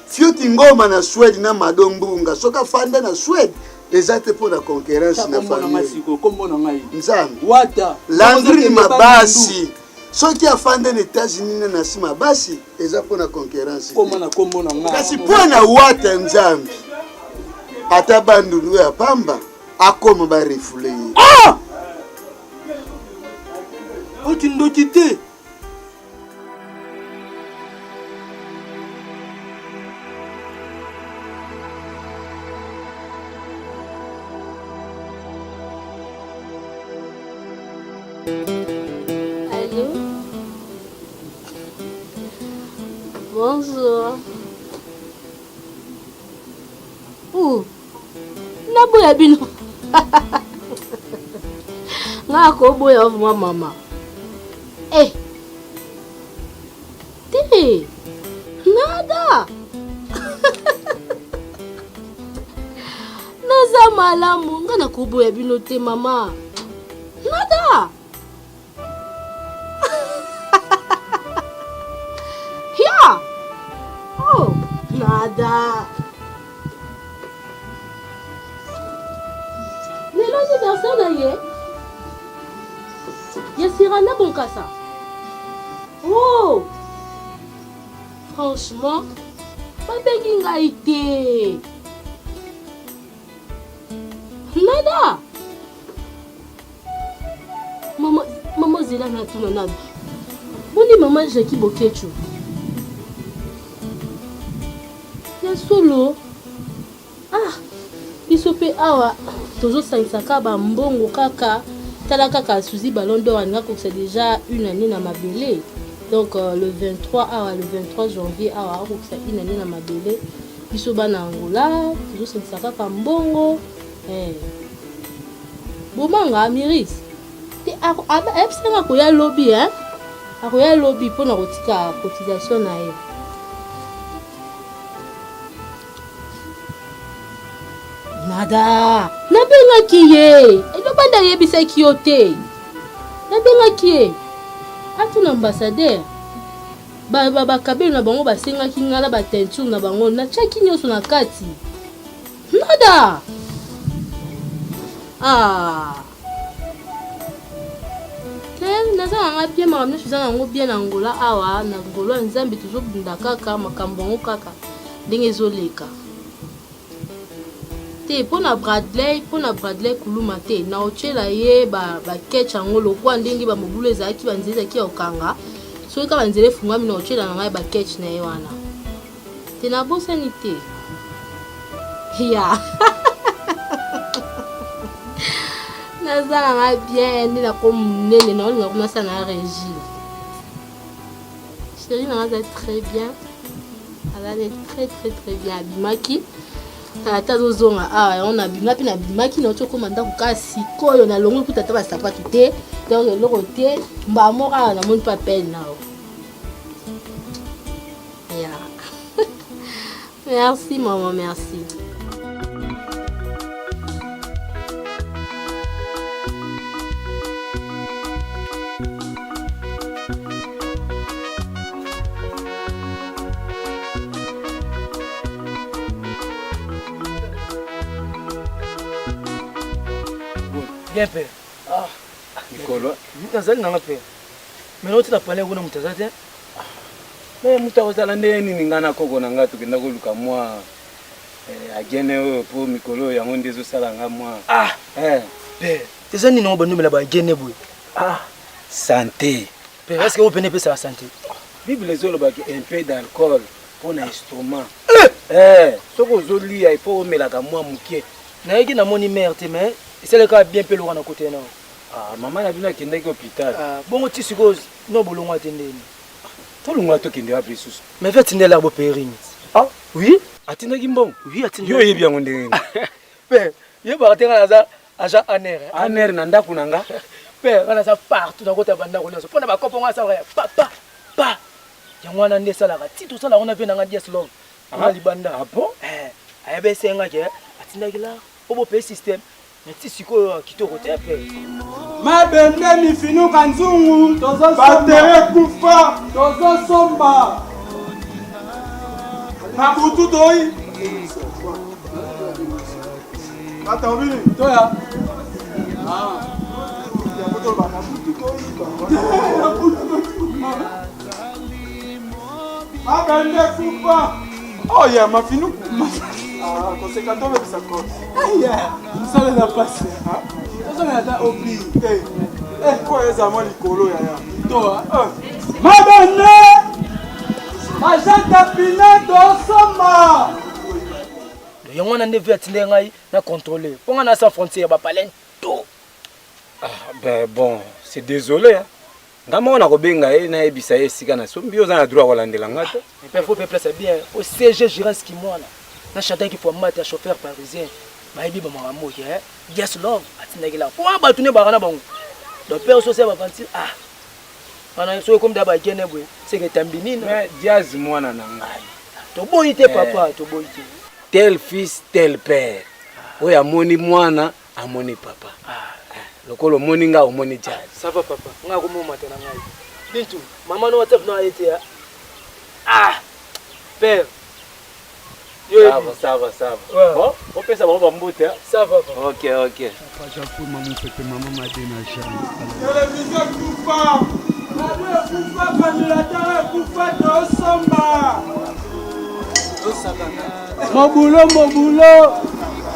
Speaker 1: Fioti Ngoma na Suède na Mado Mbunga soki afanda na Suède eza te mpo na concurrence na famille
Speaker 11: kombo na ngai
Speaker 1: nzambe
Speaker 11: wata
Speaker 1: landrine mabasi soki afanda na états-unis na nasi mabasi eza mpo na concurrence
Speaker 11: koma na kombo na ngai
Speaker 1: kasi mpo na wata nzambe ata bandundu ya pamba akoma barefule ye
Speaker 11: ah! oyo kindoki te
Speaker 3: Allô Bonjour. Ouh, naboya bino. Nga akoboya vraiment mama. Eh. Te. Nada. Naza malamu, nga nakoboya bino te mama. Nada. Ya. Oh, nada. Lelo anniversaire na ye. Ya Sirana Bonkasa. Oh! Franchement, babengi ngai te. Nada. Mama, mama zela na tuna nanu. Boni mama Jackie Boketshu. Ya solo. Ah, biso pe awa tozosangisa kaka ba mbongo kaka. Tala kaka Suzy Ballon d'Or alinga akokisa déjà une année na mabele. Donc euh, le 23 awa, le 23 janvier awa akokisa une année na mabele. Biso bana Angola tozosangisa kaka mbongo. Eh. Bomanga Miris. Te. Ayebisi nga akoya lobi hein? Akoya lobi mpo na kotika cotisation na ye. Nada, nabengaki ye. Eloba nde ayebisaki yo te. Nabengaki ye. Atuna ambassadeur. Ba ba bakabelo na bango basengaki ngai na ba teinture na bango natiaki nyonso na kati. Nada! Ah! Te, naza na nga bien, makambo nyonso eza na yango bien na Angola awa, na ngolo ya Nzambe tozobunda kaka makambo yango kaka ndenge ezoleka. Te, mpo na Bradley, mpo na Bradley Kuluma te, na otyela ye ba, ba ketch yango lokwa ndenge ba mobulu ezalaki, ba nzela ezalaki ya kokanga. Soki kaka ba nzela efungwami na otyela na ngai ba ketch na ye wana. Te nabosani te. Ya. Naza na nga bien nde nakomi monene naolinga kuna asala na régime. Chérie na nga aza très bien. Aza nde très très très bien abimaki. Kala te azozonga awa yango nabima mpe nabimaki nauti okoma ndako kaka sikoyo nalongoli kuta ata basapatu te donc eloko te mbala moko awa namoni mpe appel nao. Yeah. merci maman, merci.
Speaker 11: Bien père.
Speaker 9: Ah, mikolo.
Speaker 11: Nazali nanga père. Mais nauti na palais kuna moto aza te.
Speaker 9: Mais moto akozala ndenge nini ngai na koko na ngai tokenda koluka mwa eh, agene oyo mpo mikolo oyo yango nde ezosala ngai mwa
Speaker 11: ah
Speaker 9: eh.
Speaker 11: Père, eza nini yango bandomela ba agene boye?
Speaker 9: Ah, sante.
Speaker 11: Père, est-ce que oyo pene epesaka sante?
Speaker 9: Bible ezolobaki un peu d'alcool mpo na estomac. Eh! Eh, soki ozolia il faut omelaka mwa moke.
Speaker 11: Nayaki namoni mère te mais esalaka bien mpe loka na kote nao.
Speaker 9: Ah, mama na bino akendaki hôpital.
Speaker 11: Ah, bongo ti sikoyo no bolongwa te ndeni.
Speaker 9: Tolongwa tokende wapi lisusu?
Speaker 11: Mais fait tindela bo pairing.
Speaker 9: Ah,
Speaker 11: oui?
Speaker 9: Atindaki mbongo?
Speaker 11: Oui, atindaki.
Speaker 9: Yo oyebi yango ndenge nini?
Speaker 11: Père, yebaka te nga naza agent ANR.
Speaker 9: ANR na ndako na nga?
Speaker 11: Père, nga naza partout nakota ba ndako nyonso. Pona ba kopo nga asalaka ya pa pa pa. Yango wana nde esalaka ti tosala yango na vie na nga Dias Love. Nga libanda.
Speaker 9: Ah bon?
Speaker 11: Eh, ayebe esenga ke atindaki la po bo payer système. Mais ti sikoyo kitoko te pe.
Speaker 13: Mabende mifinuka nzungu
Speaker 14: tozosomba.
Speaker 13: Ekufa
Speaker 14: tozosomba.
Speaker 13: Na butu toyi. Tata obini toya. Ah. Yango toloba na butu toyi. Na butu toyi. Mabende ekufa. Oh yeah, mafinuku. Ah, koseka tobebisa ko. Yeah, mosala eza mpasi. Tozonga ata obi. Eh, eh, ko eza mwa likolo yaya. Toa. Eh. Mabende! Agent pine tosomba.
Speaker 11: Yango wana nde vie atindaki ngai na contrôler. Mpo ngai na sans frontière ba palais tout.
Speaker 9: Ah, ben bon, c'est désolé hein. Nga moko nakobenga ye nayebisa ye esika nasombi yo oza na droit ya kolandela nga te.
Speaker 11: Et puis faut place ya bien au CG Giresse Kimwana na Chantal Kifuamata ya chauffeur parisien bayebi ba makambo ke eh? Yes Love atindaki la po bato ne baka na bango donc père sosi ya baventure ah wana soki ekomi da bagene boye seke etambi nini
Speaker 9: mais Diaz mwana na ngai
Speaker 11: toboyi te papa eh. toboyi te
Speaker 9: tel fils tel père oyo amoni mwana amoni papa ah. Eh, lokola omoni nga omoni jazz
Speaker 11: ça va papa nga akomomata na ngai bintu mama no whatsapp no aye te ah père
Speaker 9: ça va ça va ça va bon opesa bango bambote
Speaker 11: ça va
Speaker 9: ok ok
Speaker 13: papa Jacques maman pepe maman madena Jeanne télévision kufa radio ekufa ventilateur ekufa tosomba Mobulo mobulo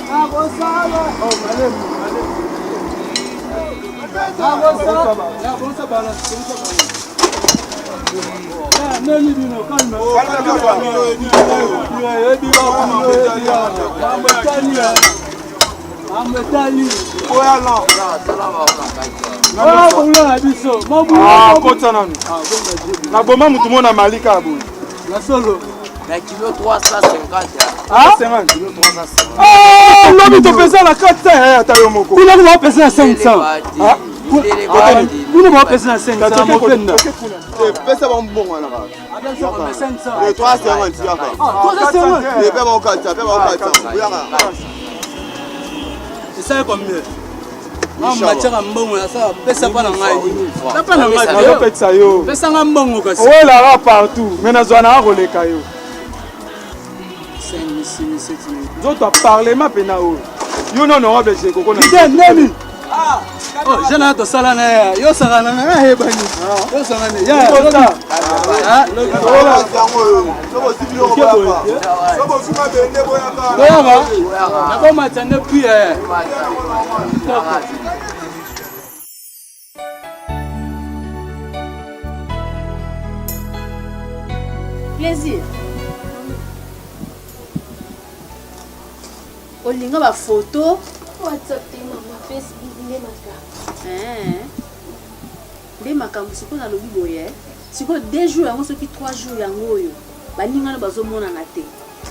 Speaker 13: nakosala oh, malemu malemu nakosala nani bino kalme mambo etali mobulo na biso
Speaker 14: kota nanu naboma motu mona malika boye
Speaker 13: na solo
Speaker 15: na kilo 350
Speaker 14: ah?
Speaker 15: kilo 350
Speaker 14: ah, lobi topesa na 400 ata yo moko
Speaker 13: kuna kuna opesa na 500 Kuna bapesa na 500 mopenda.
Speaker 16: Pesa bango mbongo wana kaka. 350 yaka. 350. Pe bango 400, pe bango 400. Yaka.
Speaker 13: Esali combien? Matiaka mbongo nasala pesa mpa na ngai mpa na ngai
Speaker 14: nazopekisa yo
Speaker 13: pesa nga mbongo kasi
Speaker 14: owelaka partout me nazwa nanga koleka yo nzoto ya parlement mpena oyo yo na honorable jekoko
Speaker 13: nemi oh, jeune aya tosala na ye yo osakana na ngai ayebani yo osakana toyaka nakomata nde pui
Speaker 17: Plaisir. Olinga ba photo?
Speaker 3: WhatsApp te mama, Facebook nde makambo.
Speaker 17: Eh. Nde makambo sikoyo nalobi boye. Sikoyo deux jours yango soki trois jours yango oyo baninga no bazomonana te.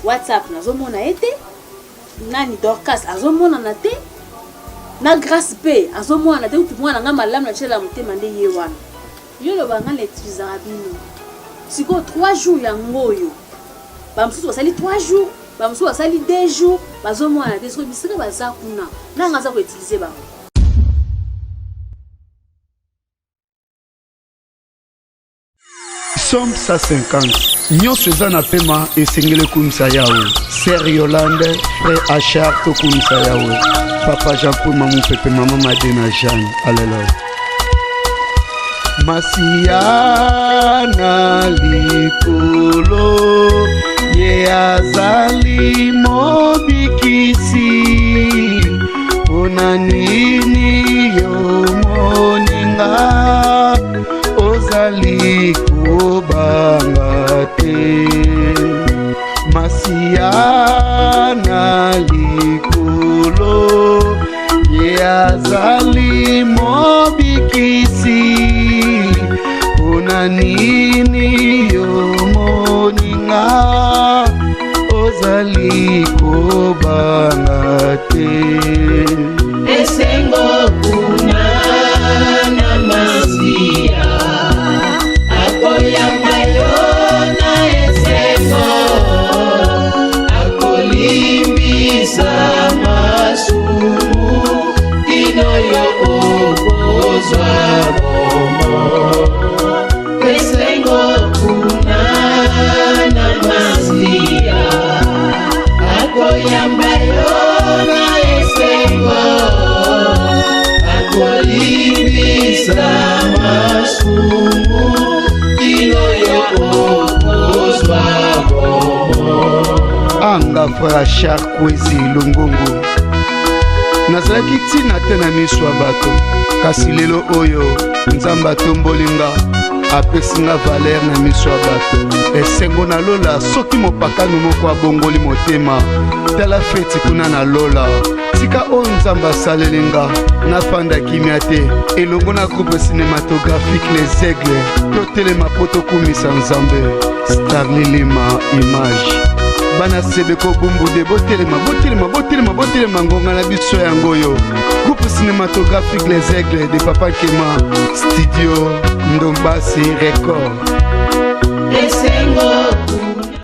Speaker 17: WhatsApp nazomona ye te. Nani Dorcas azomonana te. Na Grace pe azomonana te kutu mwana nga malamu na tiela motema nde ye wana. Yo loba nga na utilisaka bino. Sikoyo 3 jours yango oyo. Ba mosusu basali 3 jours, ba mosusu basali 2 jours, bazomonana te. Sikoyo bisika baza kuna, nanga aza ko utiliser bango.
Speaker 1: Psaume 150 nyonso eza na pema esengeli ekumisa yawe ser yolande frère achar tokumisa yawe papa jean paul mamupepe mama madena jeanne aleluya masiya na likolo ye azali mobikisi mpona nini yo moninga ozali kobanga te masiya na likolo ye azali mobikisi mpona nini yo moninga ozali kobanga te
Speaker 2: esengo kuna na masiya akoyamba yo na esengo akolimbisa masumu kino yo okozwa bomo esengo kuna na masiya akoyamba yo na esengo akolimbisa masumu kino yo okozwa bomo
Speaker 1: anga frère char kwezi longongo nazalaki ntina te na miso ya bato kasi lelo oyo nzambe atomboli nga apesi nga valere na miso ya bato esengo na lola soki mopakano moko abongoli motema tala feti kuna na lola tika oyo nzambe asaleli nga nafanda kimia te elongo na groupe cinématographique les aigles totelema mpo tokumisa nzambe starli lima image bana sebeko bumbude botelema botelema botelema botelema ngonga na biso yango oyo groupe cinématographique les aigles de papa kema studio ndombasi record
Speaker 2: esengo.